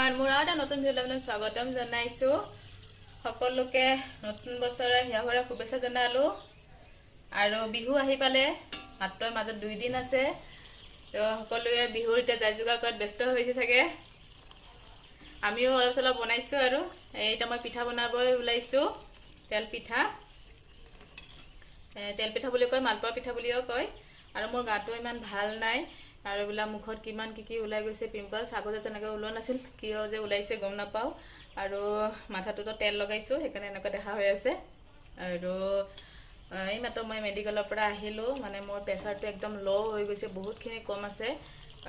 Everyone, মোৰ আৰু এটা নতুন ভিডিঅ'লৈ স্বাগতম জনাইছোঁ। সকলোকে নতুন বছৰৰ হিয়াভৰা শুভেচ্ছা জনালোঁ। আৰু বিহু আহি পালে, মাত্ৰ মাজত 2 দিন আছে। তো সকলোৱে বিহুৰ এতিয়া যা যোগাৰ কৰাত ব্যস্ত হৈছে চাগে। আমিও অলপ চলপ বনাইছোঁ। আৰু এতিয়া মই পিঠা বনাবই ওলাইছোঁ, তেল পিঠা। তেল পিঠা বুলি কয়, মালপোৱা পিঠা বুলিও কয়। আৰু মোৰ গাটো ইমান ভাল নাই, আৰু এইবিলাক মুখত কিমান কি কি ওলাই গৈছে, পিম্পলছ আগতে তেনেকৈ ওলোৱা নাছিল, কিয় যে ওলাইছে গম নাপাওঁ। আৰু মাথাটোতো তেল লগাইছোঁ, সেইকাৰণে এনেকুৱা দেখা হৈ আছে। আৰু এই মাত্ৰ মই মেডিকেলৰ পৰা আহিলোঁ, মানে মোৰ প্ৰেছাৰটো একদম ল' হৈ গৈছে, বহুতখিনি কম আছে।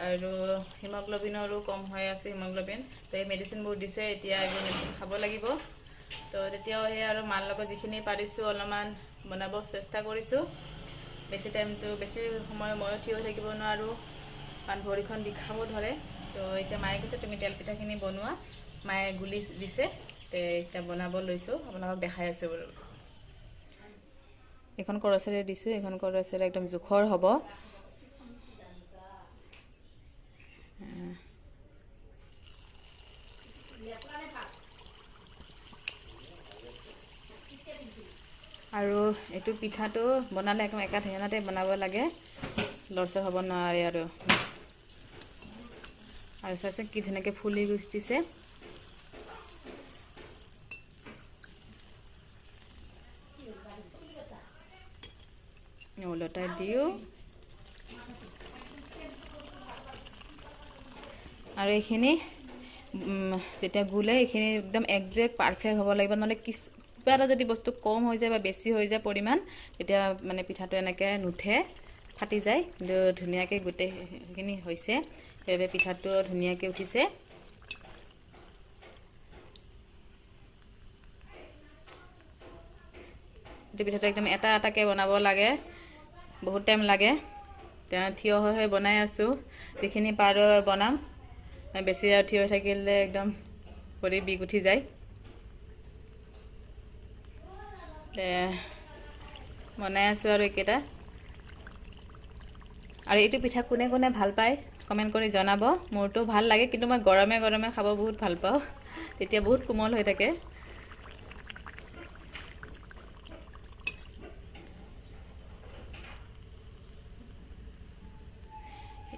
আৰু হিমগ্ল'বিনৰো কম হৈ আছে, হিমগ্ল'বিন। তো এই মেডিচিনবোৰ দিছে, এতিয়া এইবোৰ মেডিচিন খাব লাগিব। তো তেতিয়াও সেই আৰু মাৰ লগত যিখিনি পাৰিছোঁ অলপমান বনাব চেষ্টা কৰিছোঁ। বেছি টাইমটো বেছি সময় ময়ো থিয় হৈ থাকিব নোৱাৰোঁ, কাৰণ ভৰিখন বিষাব ধৰে। তো এতিয়া মায়ে কৈছে তুমি তেল পিঠাখিনি বনোৱা, মায়ে গুলি দিছে, এতিয়া বনাব লৈছোঁ, আপোনালোকক দেখাই আছোঁ বাৰু। এইখন কৰচেৰে দিছোঁ, এইখন কৰচেৰে একদম জোখৰ হ'ব। আৰু এইটো পিঠাটো বনালে একদম একা ঠেঙাতে বনাব লাগে, লৰচৰ হ'ব নোৱাৰে। আৰু আৰু চাইছে কি ধুনীয়াকৈ ফুলি গুচিছে। ওলটাই দিওঁ। আৰু এইখিনি যেতিয়া গুলে এইখিনি একদম একজেক্ট পাৰফেক্ট হ'ব লাগিব, নহ'লে কিছু কিবা এটা যদি বস্তু কম হৈ যায় বা বেছি হৈ যায় পৰিমাণ, তেতিয়া মানে পিঠাটো এনেকৈ নুঠে, ফাটি যায়। কিন্তু ধুনীয়াকৈ গোটেইখিনি হৈছে, সেইবাবে পিঠাটো ধুনীয়াকৈ উঠিছে। এইটো পিঠাটো একদম এটা এটাকৈ বনাব লাগে, বহুত টাইম লাগে। তেওঁ থিয় হৈ হৈ বনাই আছোঁ, যিখিনি পাৰোঁ বনাম। বেছি আৰু থিয় হৈ থাকিলে একদম ভৰি বিষ উঠি যায়। বনাই আছোঁ আৰু এইকেইটা। আৰু এইটো পিঠা কোনে কোনে ভাল পায় কমেণ্ট কৰি জনাব। মোৰতো ভাল লাগে, কিন্তু মই গৰমে গৰমে খাব বহুত ভাল পাওঁ, তেতিয়া বহুত কোমল হৈ থাকে।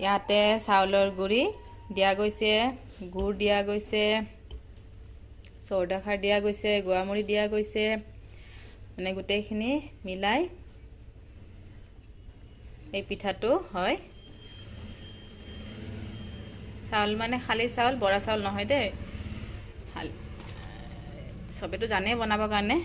ইয়াতে চাউলৰ গুড়ি দিয়া গৈছে, গুড় দিয়া গৈছে, চৌদা খাৰ দিয়া গৈছে, গোৱামুৰি দিয়া গৈছে, মানে গোটেইখিনি মিলাই এই পিঠাটো হয়। চাউল মানে খালী চাউল, বৰা চাউল নহয় দেই। চবেতো জানেই বনাবৰ কাৰণে।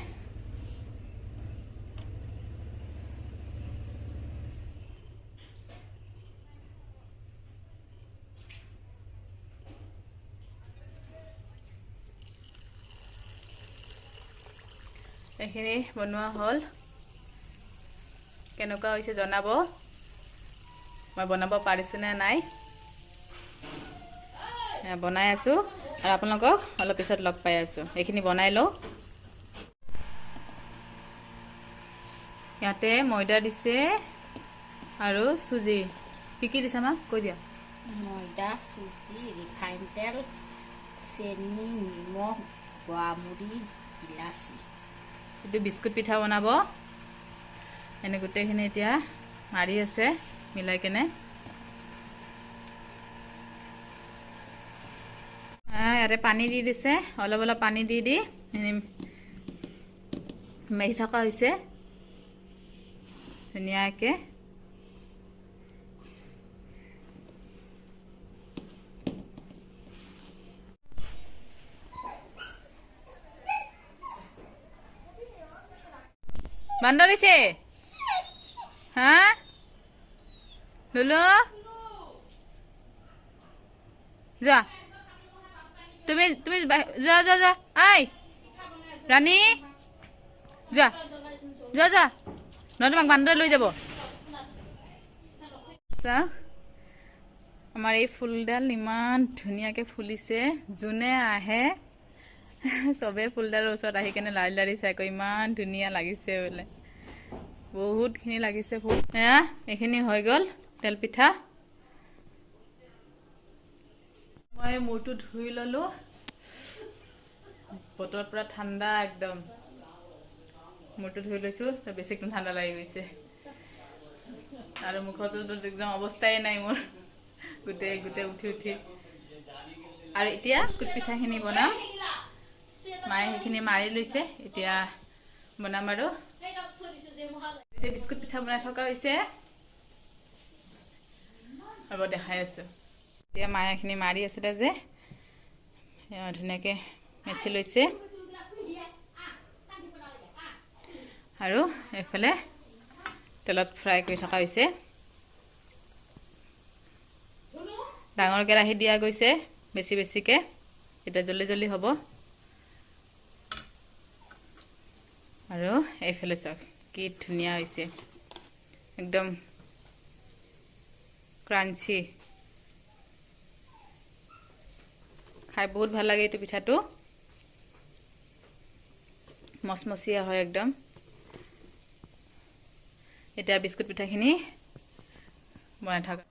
এইখিনি বনোৱা হ'ল, কেনেকুৱা হৈছে জনাব, মই বনাব পাৰিছোঁনে নাই। বনাই আছোঁ আৰু আপোনালোকক অলপ পিছত লগ পাই আছোঁ। এইখিনি বনাই লওঁ। ইয়াতে ময়দা দিছে আৰু চুজি। কি কি দিছে মা কৈ দিয়া? ময়দা, চুজি, ৰিফাইন তেল, চেনি, নিমখ, গোৱামুৰি, ইলাচি। এইটো বিস্কুট পিঠা বনাব। এনে গোটেইখিনি এতিয়া মাৰি আছে মিলাই কেনে। ইয়াতে পানী দি দিছে, অলপ অলপ পানী দি দি মাৰি থকা হৈছে ধুনীয়াকৈ। বান্দৰ দিছে হা লুলু, যোৱা তুমি, তুমি যোৱা যোৱা যোৱা, I ৰাণী যোৱা যোৱা যোৱা, নহয় তোমাক বান্দৰে লৈ যাব। চাওক আমাৰ এই ফুলডাল ইমান ধুনীয়াকৈ ফুলিছে, যোনে আহে চবে ফুলডালৰ ওচৰত আহি কেনে লাৰি লাৰি চাই কয় ইমান ধুনীয়া লাগিছে বোলে। বহুতখিনি লাগিছে ফুল। এয়া এইখিনি হৈ গ'ল তেল পিঠা। মই মূৰটো ধুই ল'লোঁ, বতৰ পূৰা ঠাণ্ডা একদম। মূৰটো ধুই লৈছোঁ, বেছি একদম ঠাণ্ডা লাগি গৈছে। আৰু মুখতো একদম অৱস্থাই নাই মোৰ, গোটেই গোটেই উঠি উঠি। আৰু এতিয়া বিস্কুট পিঠাখিনি বনাম, মায়ে সেইখিনি মাৰি লৈছে, এতিয়া বনাম। আৰু এতিয়া বিস্কুট পিঠা বনাই থকা হৈছে, ৰ'ব দেখাই আছোঁ। এতিয়া মায়ে এইখিনি মাৰি আছিলে যে, ধুনীয়াকৈ মেথি লৈছে। আৰু এইফালে তেলত ফ্ৰাই কৰি থকা হৈছে। ডাঙৰ কেৰাহী দিয়া গৈছে বেছি বেছিকৈ, এতিয়া জল্দি জল্দি হ'ব। আৰু এইফালে চাওক কি ধুনীয়া হৈছে, একদম ক্ৰাঞ্চি, খাই বহুত ভাল লাগে এইটো পিঠাটো, মচমচীয়া হয় একদম। এতিয়া বিস্কুট পিঠাখিনি বনাই থাকা।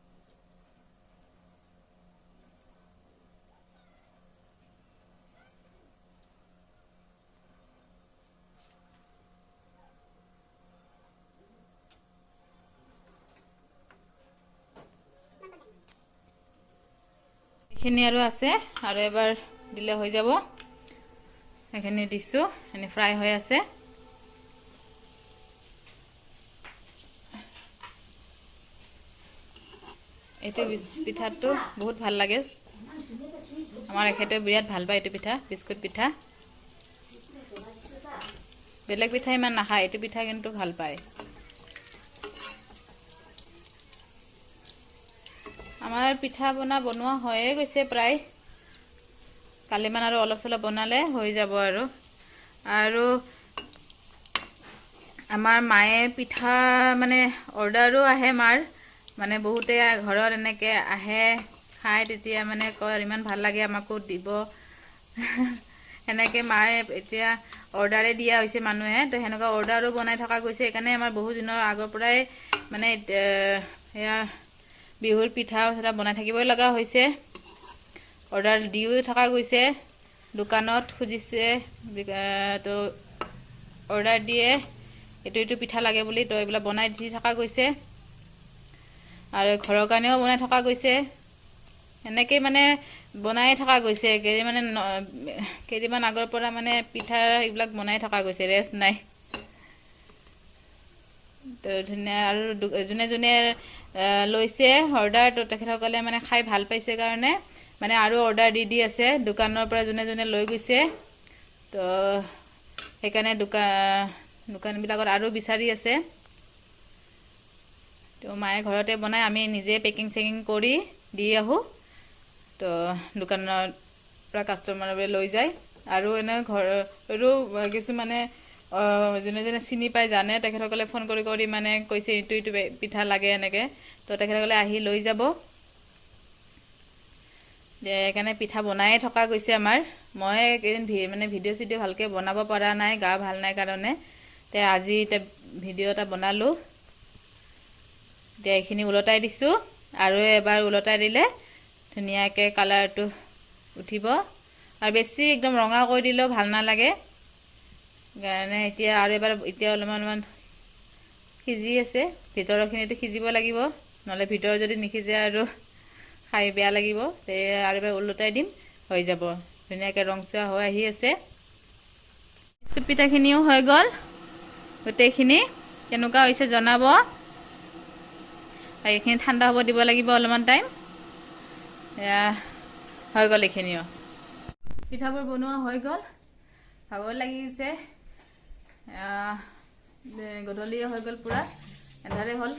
এইখিনি আৰু আছে, আৰু এবাৰ দিলে হৈ যাব। এইখিনি দিছোঁ, এইখিনি ফ্ৰাই হৈ আছে। এইটো পিঠাটো বহুত ভাল লাগে, আমাৰ এখেতেও বিৰাট ভাল পায় এইটো পিঠা, বিস্কুট পিঠা। বেলেগ পিঠা ইমান নাখায়, এইটো পিঠা কিন্তু ভাল পায়। আমাৰ পিঠা বনোৱা হৈয়ে গৈছে প্ৰায়, কালিমান আৰু অলপ চলপ বনালে হৈ যাব। আৰু আৰু আমাৰ মায়ে পিঠা মানে অৰ্ডাৰো আহে মাৰ, মানে বহুতে ঘৰত এনেকৈ আহে খায়, তেতিয়া মানে কয় ইমান ভাল লাগে আমাকো দিব, সেনেকৈ মায়ে এতিয়া অৰ্ডাৰে দিয়া হৈছে মানুহে, তো সেনেকুৱা অৰ্ডাৰো বনাই থকা গৈছে। সেইকাৰণে আমাৰ বহু দিনৰ আগৰ পৰাই মানে সেয়া বিহুৰ পিঠা চিঠা বনাই থাকিবই লগা হৈছে, অৰ্ডাৰ দিও থকা গৈছে, দোকানত খুজিছে, তো অৰ্ডাৰ দিয়ে এইটো এইটো পিঠা লাগে বুলি, তো এইবিলাক বনাই দি থকা গৈছে। আৰু ঘৰৰ কাৰণেও বনাই থকা গৈছে, সেনেকেই মানে বনাই থকা গৈছে। কেইদিনমান আগৰ পৰা মানে পিঠা এইবিলাক বনাই থকা গৈছে, ৰেষ্ট নাই। তো ধুনীয়া। আৰু যোনে যোনে লৈছে অৰ্ডাৰ, তো তেখেতসকলে মানে খাই ভাল পাইছে কাৰণে মানে আৰু অৰ্ডাৰ দি দি আছে দোকানৰ পৰা, যোনে যোনে লৈ গৈছে। তো সেইকাৰণে দোকানবিলাকত আৰু বিচাৰি আছে। তো মায়ে ঘৰতে বনাই, আমি নিজে পেকিং চেকিং কৰি দি আহোঁ, তো দোকানৰ পৰা কাষ্টমাৰবোৰে লৈ যায়। আৰু এনে ঘৰৰো কিছুমানে যোনে যোনে চিনি পায় জানে, তেখেতসকলে ফোন কৰি কৰি মানে কৈছে ইটো ইটো পিঠা লাগে এনেকৈ, তো তেখেতসকলে আহি লৈ যাব। সেইকাৰণে পিঠা বনায়ে থকা গৈছে আমাৰ। মই এইকেইদিন মানে ভিডিঅ' চিডিঅ' ভালকৈ বনাব পৰা নাই, গা ভাল নাই কাৰণে। তে আজি এতিয়া ভিডিঅ' এটা বনালোঁ। এতিয়া এইখিনি ওলটাই দিছোঁ, আৰু এবাৰ ওলটাই দিলে ধুনীয়াকৈ কালাৰটো উঠিব। আৰু বেছি একদম ৰঙা কৰি দিলেও ভাল নালাগে, কাৰণে এতিয়া আৰু এবাৰ এতিয়া অলপমান অলপমান সিজি আছে, ভিতৰৰখিনিতো সিজিব লাগিব, নহ'লে ভিতৰত যদি নিসিজে আৰু খাই বেয়া লাগিব। তে আৰু এবাৰ ওলটাই দিম, হৈ যাব ধুনীয়াকৈ ৰংচোৱা হৈ আহি আছে। বিস্কুট পিঠাখিনিও হৈ গ'ল গোটেইখিনি, কেনেকুৱা হৈছে জনাব। এইখিনি ঠাণ্ডা হ'ব দিব লাগিব অলপমান টাইম। হৈ গ'ল এইখিনিও, পিঠাবোৰ বনোৱা হৈ গ'ল। ভাগৰ লাগিছে, গধূলিয়ে হৈ গ'ল, পূৰা এন্ধাৰে হ'ল,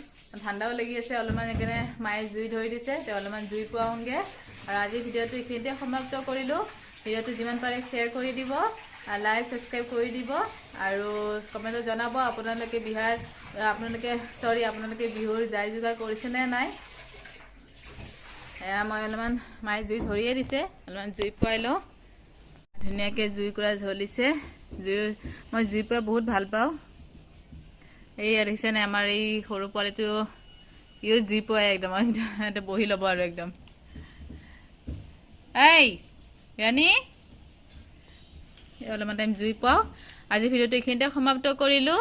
ঠাণ্ডাও লাগি আছে অলপমান, সেইকাৰণে মায়ে জুই ধৰি দিছে, তেওঁ অলপমান জুই পুৱাওঁগৈ। আৰু আজিৰ ভিডিঅ'টো এইখিনিতে সমাপ্ত কৰিলোঁ। ভিডিঅ'টো যিমান পাৰে শ্বেয়াৰ কৰি দিব, লাইক ছাবস্ক্ৰাইব কৰি দিব, আৰু কমেণ্টত জনাব আপোনালোকে আপোনালোকে বিহুৰ যাই যোগাৰ কৰিছেনে নাই। এয়া মই অলপমান মায়ে জুই ধৰিয়ে দিছে, অলপমান জুই পুৱাই লওঁ। ধুনীয়াকৈ জুইকুৰা জ্বলিছে, মই জুই পুৱাই বহুত ভাল পাওঁ। এই দেখিছেনে আমাৰ এই সৰু পোৱালিটো, ইও জুই পুৱাই একদম বহি ল'ব আৰু একদম। এই ৰাণী, অলপমান টাইম জুই পাওঁ। আজি ভিডিঅ'টো এইখিনিতে সমাপ্ত কৰিলোঁ।